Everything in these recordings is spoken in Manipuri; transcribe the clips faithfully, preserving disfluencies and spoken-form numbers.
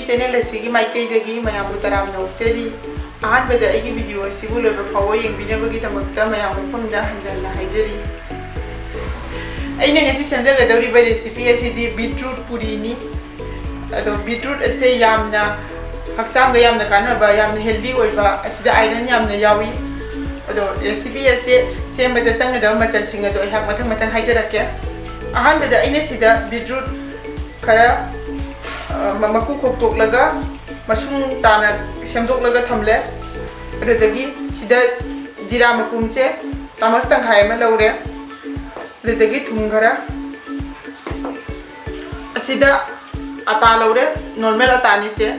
Channel ꯑꯁꯤꯒꯤ ꯃꯥꯏꯀꯩꯗꯒꯤ ꯃꯌꯥꯝꯕꯨ ꯇꯔꯥꯝꯅ ꯑꯣꯛꯆꯔꯤ꯫ ꯑꯍꯥꯟꯕꯗ ꯑꯩꯒꯤ video ꯑꯁꯤꯕꯨ ꯂꯣꯏꯕ ꯐꯥꯎꯕ ꯌꯦꯡꯕꯤꯅꯕꯒꯤꯗꯃꯛꯇ ꯃꯌꯥꯝ ꯃꯐꯝꯗ ꯍꯟꯖꯟꯅ ꯍꯥꯏꯖꯔꯤ꯫ ꯑꯩꯅ ꯉꯁꯤ ꯁꯦꯝꯖꯒꯗꯧꯔꯤꯕ recipe ꯑꯁꯤꯗꯤ beetroot ꯄꯨꯔꯤꯅꯤ꯫ ꯑꯗꯣ beetroot ꯑꯁꯦ ꯌꯥꯝꯅ ꯍꯛꯆꯥꯡꯗ ꯌꯥꯝꯅ ꯀꯥꯟꯅꯕ, ꯌꯥꯝꯅ healthy ꯑꯣꯏꯕ, ꯑꯁꯤꯗ iron ꯌꯥꯝꯅ ꯌꯥꯎꯏ꯫ ꯑꯗꯣ recipe ꯑꯁꯦ ꯁꯦꯝꯕꯗ ꯆꯪꯒꯗꯕ ꯃꯆꯜꯁꯤꯡ ꯑꯗꯣ ꯑꯩꯍꯥꯛ ꯃꯊꯪ ꯃꯊꯪ ꯍꯥꯏꯖꯔꯛꯀꯦ꯫ ꯑꯍꯥꯟꯕꯗ ꯑꯩꯅ ꯁꯤꯗ beetroot ꯈꯔ, ꯑ, ꯃ-, ꯃꯀꯨ ꯈꯣꯛꯇꯣꯛꯂꯒ ꯃꯁꯨꯡ ꯇꯥꯅ ꯁꯦꯝꯗꯣꯛꯂꯒ ꯊꯝꯂꯦ꯫ ꯑꯗꯨꯗꯒꯤ ꯁꯤꯗ ꯖꯤꯔꯥ ꯃꯄꯨꯝꯁꯦ ꯆꯥꯃꯁ ꯇꯪꯈꯥꯏ ꯑꯃ ꯂꯧꯔꯦ꯫ ꯑꯗꯨꯗꯒꯤ ꯊꯨꯝ ꯈꯔ, ꯑꯁꯤꯗ ꯑꯇꯥ ꯂꯧꯔꯦ, normal ꯑꯇꯥꯅꯤꯁꯦ꯫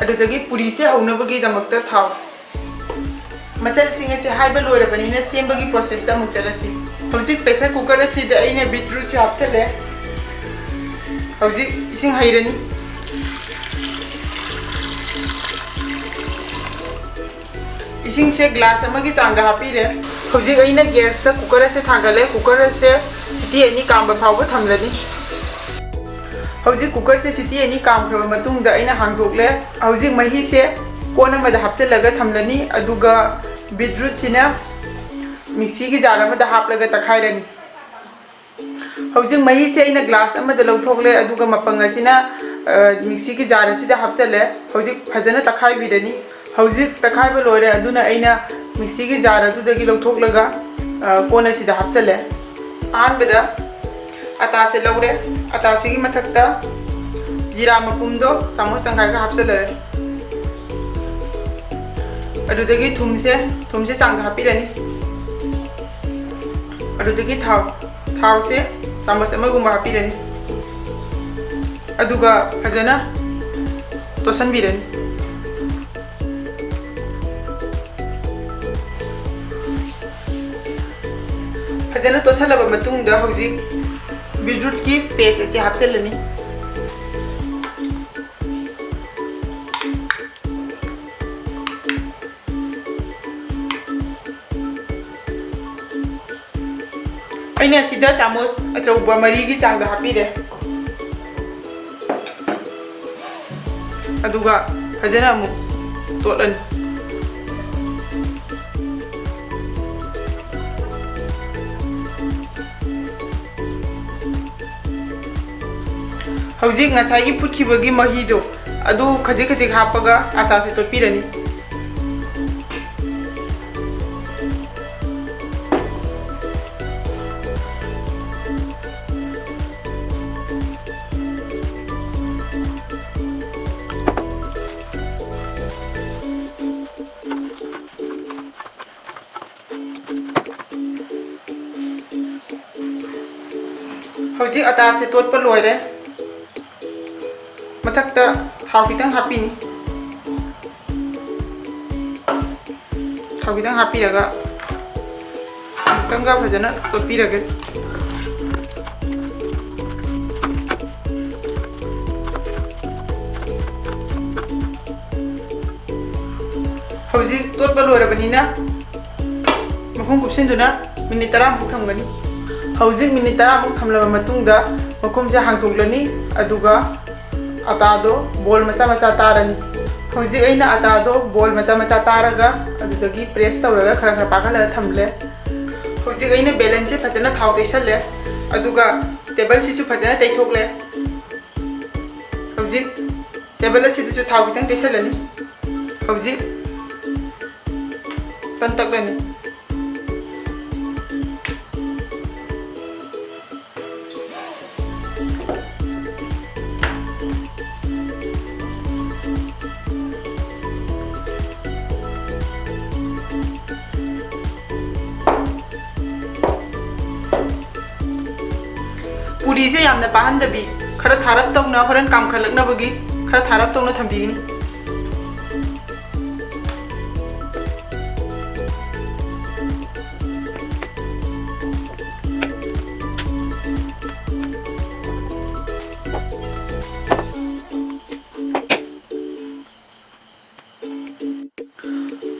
ꯑꯗꯨꯗꯒꯤ ꯄꯨꯔꯤꯁꯦ ꯍꯧꯅꯕꯒꯤꯗꯃꯛꯇ ꯊꯥꯎ꯫ ꯃꯆꯜꯁꯤꯡ ꯑꯁꯤ ꯍꯥꯏꯕ ꯂꯣꯏꯔꯕꯅꯤꯅ ꯁꯦꯝꯕꯒꯤ processꯇ ꯑꯃꯨꯛ ꯆꯠꯂꯁꯤ꯫ ꯍꯧꯖꯤꯛ pressure cooker ꯑꯁꯤꯗ ꯑꯩꯅ beetrootꯁꯦ ꯍꯥꯞꯆꯜꯂꯦ꯫ ꯍꯧꯖꯤꯛ ꯏꯁꯤꯡ ꯍꯩꯔꯅꯤ꯫ ꯏꯁꯤꯡꯁꯦ glass ꯑꯃꯒꯤ ꯆꯥꯡꯗ ꯍꯥꯞꯄꯤꯔꯦ꯫ ꯍꯧꯖꯤꯛ ꯑꯩꯅ gasꯇ cooker ꯑꯁꯦ ꯊꯥꯡꯒꯠꯂꯦ꯫ Cooker ꯑꯁꯦ ꯁꯤꯇꯤ ꯑꯅꯤ ꯀꯥꯝꯕ ꯐꯥꯎꯕ ꯊꯝꯂꯅꯤ꯫ ꯍꯧꯖꯤꯛ cookerꯁꯦ ꯁꯤꯇꯤ ꯑꯅꯤ ꯀꯥꯝꯈ꯭ꯔꯕ ꯃꯇꯨꯡꯗ ꯑꯩꯅ ꯍꯥꯡꯗꯣꯛꯂꯦ꯫ ꯍꯧꯖꯤꯛ ꯃꯍꯤꯁꯦ ꯀꯣꯟ ꯑꯃꯗ ꯍꯥꯞꯆꯤꯜꯂꯒ ꯊꯝꯂꯅꯤ, ꯑꯗꯨꯒ beetrootꯁꯤꯅ mixieꯒꯤ jar ꯑꯃꯗ ꯍꯥꯞꯂꯒ ꯇꯛꯈꯥꯏꯔꯅꯤ꯫ ꯍꯧꯖꯤꯛ ꯃꯍꯤꯁꯦ ꯑꯩꯅ glass ꯑꯃꯗ ꯂꯧꯊꯣꯛꯂꯦ, ꯑꯗꯨꯒ ꯃꯄꯪ ꯑꯁꯤꯅ, ꯑ, mixieꯒꯤ jar ꯑꯁꯤꯗ ꯍꯥꯞꯆꯜꯂꯦ꯫ ꯍꯧꯖꯤꯛ ꯐꯖꯅ ꯇꯛꯈꯥꯏꯕꯤꯔꯅꯤ꯫ ꯍꯧꯖꯤꯛ ꯇꯛꯈꯥꯏꯕ ꯂꯣꯏꯔꯦ, ꯑꯗꯨꯅ ꯑꯩꯅ mixieꯒꯤ jar ꯑꯗꯨꯗꯒꯤ ꯂꯧꯊꯣꯛꯂꯒ, ꯑ, ꯀꯣꯟ ꯑꯁꯤꯗ ꯍꯥꯞꯆꯜꯂꯦ꯫ ꯑꯍꯥꯟꯕꯗ ꯑꯇꯥꯁꯦ ꯂꯧꯔꯦ, ꯑꯇꯥꯁꯤꯒꯤ ꯃꯊꯛꯇ ꯖꯤꯔꯥ ꯃꯄꯨꯝꯗꯣ ꯆꯥꯃꯁ ꯇꯪꯈꯥꯏꯒ ꯍꯥꯞꯆꯜꯂꯦ꯫ ꯑꯗꯨꯗꯒꯤ ꯊꯨꯝꯁꯦ, ꯊꯨꯝꯁꯦ ꯆꯥꯡꯗ ꯍꯥꯞꯄꯤꯔꯅꯤ꯫ ꯑꯗꯨꯗꯒꯤ ꯊꯥꯎ, ꯊꯥꯎꯁꯦ ꯆꯥꯃꯁ ꯑꯃꯒꯨꯝꯕ ꯍꯥꯞꯄꯤꯔꯅꯤ꯫ ꯑꯗꯨꯒ ꯐꯖꯅ ꯇꯣꯠꯁꯟꯕꯤꯔꯅꯤ꯫ ꯐꯖꯅ ꯇꯣꯠꯁꯜꯂꯕ ꯃꯇꯨꯡꯗ ꯍꯧꯖꯤꯛ beetrootꯀꯤ paste ꯑꯁꯤ ꯍꯥꯞꯆꯤꯜꯂꯅꯤ꯫ ꯑꯩꯅ ꯁꯤꯗ ꯆꯥꯃꯁ ꯑꯆꯧꯕ ꯃꯔꯤꯒꯤ ꯆꯥꯡꯗ ꯍꯥꯞꯄꯤꯔꯦ꯫ ꯑꯗꯨꯒ ꯐꯖꯅ ꯑꯃꯨꯛ ꯇꯣꯠꯂꯅꯤ꯫ ꯍꯧꯖꯤꯛ ꯉꯁꯥꯏꯒꯤ ꯐꯨꯠꯈꯤꯕꯒꯤ ꯃꯍꯤꯗꯣ, ꯑꯗꯨ ꯈꯖꯤꯛ ꯈꯖꯤꯛ ꯍꯥꯞꯄꯒ ꯑꯇꯥꯁꯦ ꯇꯣꯠꯄꯤꯔꯅꯤ꯫ ꯍꯧꯖꯤꯛ ꯑꯇꯥꯁꯦ ꯇꯣꯠꯄ ꯂꯣꯏꯔꯦ꯫ ꯃꯊꯛꯇ ꯊꯥꯎ ꯈꯤꯇꯪ ꯍꯥꯞꯄꯤꯅꯤ꯫ ꯊꯥꯎ ꯈꯤꯇꯪ ꯍꯥꯞꯄꯤꯔꯒ ꯑꯃꯨꯛꯇꯪꯒ ꯐꯖꯅ ꯇꯣꯠꯄꯤꯔꯒꯦ꯫ ꯍꯧꯖꯤꯛ ꯇꯣꯠꯄ ꯂꯣꯏꯔꯕꯅꯤꯅ ꯃꯈꯨꯝ ꯀꯨꯞꯁꯤꯟꯗꯨꯅ ꯃꯤꯅꯤꯠ ꯇꯔꯥꯃꯨꯛ ꯊꯝꯒꯅꯤ꯫ ꯍꯧꯖꯤꯛ ꯃꯤꯅꯤꯠ ꯇꯔꯥꯃꯨꯛ ꯊꯝꯂꯕ ꯃꯇꯨꯡꯗ ꯃꯈꯨꯝꯁꯦ ꯍꯥꯡꯗꯣꯛꯂꯅꯤ, ꯑꯗꯨꯒ ꯑꯇꯥꯗꯣ ꯕꯣꯜ ꯃꯆꯥ ꯃꯆꯥ ꯇꯥꯔꯅꯤ꯫ ꯍꯧꯖꯤꯛ ꯑꯩꯅ ꯑꯇꯥꯗꯣ ꯕꯣꯜ ꯃꯆꯥ ꯃꯆꯥ ꯇꯥꯔꯒ ꯑꯗꯨꯗꯒꯤ ꯄ꯭ꯔꯦꯁ ꯇꯧꯔꯒ ꯈꯔ ꯈꯔ ꯄꯥꯈꯠꯂꯒ ꯊꯝꯂꯦ꯫ ꯍꯧꯖꯤꯛ ꯑꯩꯅ ꯕꯦꯂꯟꯁꯦ ꯐꯖꯅ ꯊꯥꯎ ꯇꯩꯁꯜꯂꯦ, ꯑꯗꯨꯒ ꯇꯦꯕꯜꯁꯤꯁꯨ ꯐꯖꯅ ꯇꯩꯊꯣꯛꯂꯦ꯫ ꯍꯧꯖꯤꯛ ꯇꯦꯕꯜ ꯑꯁꯤꯗꯁꯨ ꯊꯥꯎ ꯈꯤꯇꯪ ꯇꯩꯁꯜꯂꯅꯤ꯫ ꯍꯧꯖꯤꯛ ꯇꯟ ꯇꯛꯂꯅꯤ꯫ ꯄꯨꯔꯤꯁꯦ ꯌꯥꯝꯅ ꯄꯥꯍꯟꯗꯕꯤ, ꯈꯔ ꯊꯥꯔꯞ ꯇꯧꯅ, ꯍꯣꯔꯦꯟ ꯀꯥꯝꯈꯠꯂꯛꯅꯕꯒꯤ ꯈꯔ ꯊꯥꯔꯞ ꯇꯧꯅ ꯊꯝꯕꯤꯒꯅꯤ꯫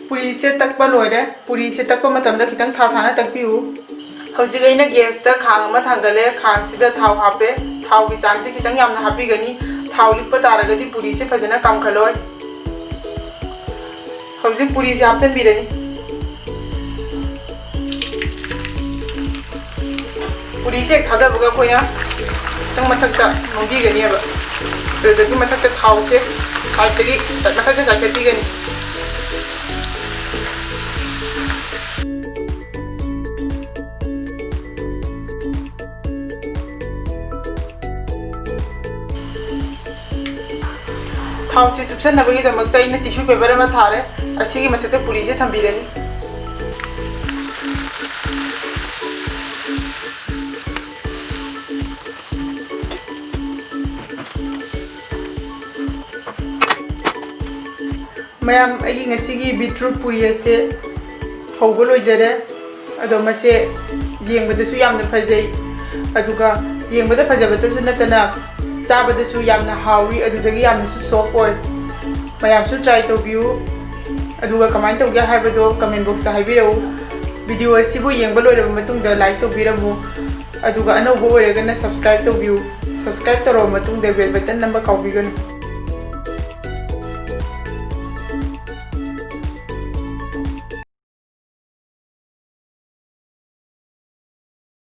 ꯄꯨꯔꯤꯁꯦ ꯇꯛꯄ ꯂꯣꯏꯔꯦ꯫ ꯄꯨꯔꯤꯁꯦ ꯇꯛꯄ ꯃꯇꯝꯗ ꯈꯤꯇꯪ ꯊꯥ ꯊꯥꯅ ꯇꯛꯄꯤꯌꯨ꯫ ꯍꯧꯖꯤꯛ ꯑꯩꯅ ꯒꯦꯁꯇ ꯈꯥꯡ ꯑꯃ ꯊꯥꯡꯒꯠꯂꯦ꯫ ꯈꯥꯡꯁꯤꯗ ꯊꯥꯎ ꯍꯥꯞꯄꯦ꯫ ꯊꯥꯎꯒꯤ ꯆꯥꯡꯁꯤ ꯈꯤꯇꯪ ꯌꯥꯝꯅ ꯍꯥꯞꯄꯤꯒꯅꯤ꯫ ꯊꯥꯎ ꯂꯤꯛꯄ ꯇꯥꯔꯒꯗꯤ ꯄꯨꯔꯤꯁꯦ ꯐꯖꯅ ꯀꯥꯝꯈꯠꯂꯣꯏ꯫ ꯍꯧꯖꯤꯛ ꯄꯨꯔꯤꯁꯦ ꯍꯥꯞꯆꯤꯟꯕꯤꯔꯅꯤ꯫ ꯄꯨꯔꯤꯁꯦ ꯍꯦꯛ ꯊꯥꯗꯕꯒ ꯑꯩꯈꯣꯏꯅ ꯈꯤꯇꯪ ꯃꯊꯛꯇ ꯅꯣꯝꯕꯤꯒꯅꯦꯕ꯫ ꯑꯗꯨꯗꯒꯤ ꯃꯊꯛꯇ ꯊꯥꯎꯁꯦ ꯁꯥꯏꯠꯇꯒꯤ ꯃꯊꯛꯇ ꯆꯥꯏꯈꯠꯄꯤꯒꯅꯤ꯫ ꯊꯥꯎꯁꯦ ꯆꯨꯞꯁꯟꯅꯕꯒꯤꯗꯃꯛꯇ ꯑꯩꯅ ꯇꯤꯁꯨ ꯄꯦꯄꯔ ꯑꯃ ꯊꯥꯔꯦ꯫ ꯑꯁꯤꯒꯤ ꯃꯊꯛꯇ ꯄꯨꯔꯤꯁꯦ ꯊꯝꯕꯤꯔꯅꯤ꯫ ꯃꯌꯥꯝ, ꯑꯩꯒꯤ ꯉꯁꯤꯒꯤ ꯕꯤꯠꯔꯨꯠ ꯄꯨꯔꯤ ꯑꯁꯦ ꯍꯧꯕ ꯂꯣꯏꯖꯔꯦ꯫ ꯑꯗꯣ ꯃꯁꯦ ꯌꯦꯡꯕꯗꯁꯨ ꯌꯥꯝꯅ ꯐꯖꯩ, ꯑꯗꯨꯒ ꯌꯦꯡꯕꯗ ꯐꯖꯕꯇꯁꯨ ꯅꯠꯇꯅ ꯆꯥꯕꯗꯁꯨ ꯌꯥꯝꯅ ꯍꯥꯎꯏ, ꯑꯗꯨꯗꯒꯤ ꯌꯥꯝꯅꯁꯨ ꯁꯣꯐ ꯑꯣꯏ꯫ ꯃꯌꯥꯝꯁꯨ ꯇ꯭ꯔꯥꯏ ꯇꯧꯕꯤꯌꯨ, ꯑꯗꯨꯒ ꯀꯃꯥꯏꯅ ꯇꯧꯒꯦ ꯍꯥꯏꯕꯗꯣ ꯀꯃꯦꯟ ꯕꯣꯛꯁꯇ ꯍꯥꯏꯕꯤꯔꯛꯎ꯫ ꯚꯤꯗꯤꯑꯣ ꯑꯁꯤꯕꯨ ꯌꯦꯡꯕ ꯂꯣꯏꯔꯕ ꯃꯇꯨꯡꯗ ꯂꯥꯏꯛ ꯇꯧꯕꯤꯔꯝꯃꯨ, ꯑꯗꯨꯒ ꯑꯅꯧꯕ ꯑꯣꯏꯔꯒꯅ ꯁꯕꯁꯀ꯭ꯔꯥꯏꯕ ꯇꯧꯕꯤꯌꯨ꯫ ꯁꯕꯁꯀ꯭ꯔꯥꯏꯕ ꯇꯧꯔꯕ ꯃꯇꯨꯡꯗ ꯕꯦꯜ ꯕꯇꯟ ꯅꯝꯕ ꯀꯥꯎꯕꯤꯒꯅꯨ꯫